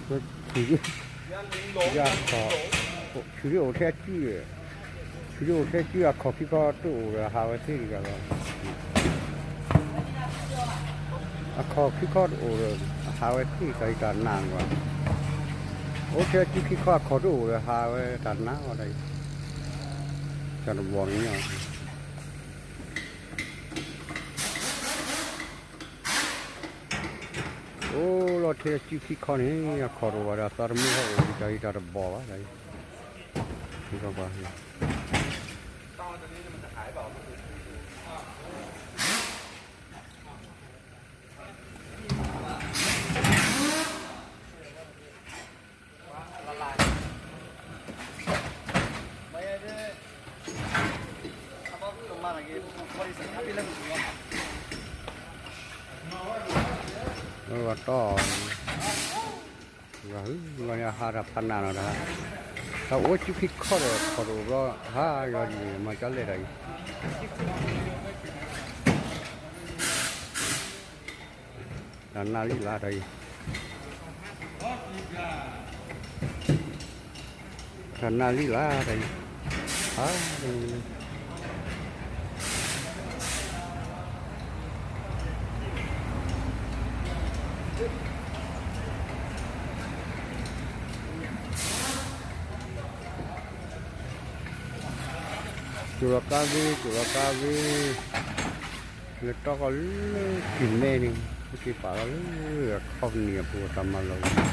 ဆူၣ်ဒ်, ယခီၣ်, ဆူၣ်ဒ်အိၣ်ထဲအစု, ဆူၣ်ဒ်အိၣ်ထဲအစု အခီၣ်ခံခီတအိၣ်ဒီးဟးဝဲသ့တဂၤလီၤ. အခီၣ်ခံခီတအိၣ်ဒီး ဟးဝဲသ့တၢ်အံၤတၢ်နးန့ၣ်ဘၣ်. အိၣ်ထဲအစုခံခီအခီၣ်တအိၣ်ဒီးဟးဝဲတၢ်နးလီၤတၢ်အံၤ, တၢ်တဘီၣ်န့ၣ် အိၣ်လီၤထဲအစုခံခီန့ၣ် အခီၣ်တအိၣ်ဘၣ်ဒီး အသးတမုာ်ဟီၣ်အိၣ်ဒံးတၢ်အံၤတၢ်တဘီၣ်ဘၣ်တၢ်အံၤ, လီၤတီၢ်, လီၤဟးတၢ်ဖးနးနီၤတၢ်, တၢ်အိၣ်စုခံခီဒီးခီၣ်တအိၣ်ဘျီ ဟးယီၤဒ်န့ၣ် မၤကၢ်လဲၣ်တၢ်အံၤ, တၢ်နးလံလၢတၢ်အံၤ, တၢ်နးလံလၢတၢ်အံၤ, ဟး ကၠိလီၤကါဝ့, ကၠိလီၤကါဝ့, လၢတီၢ်ကီၢ်လၢက့ၤမဲန့ၣ် က့ၤပာ်လီၤလၢအခီပနံၣ်အပူၤတၢ်မၤလီၤလံ,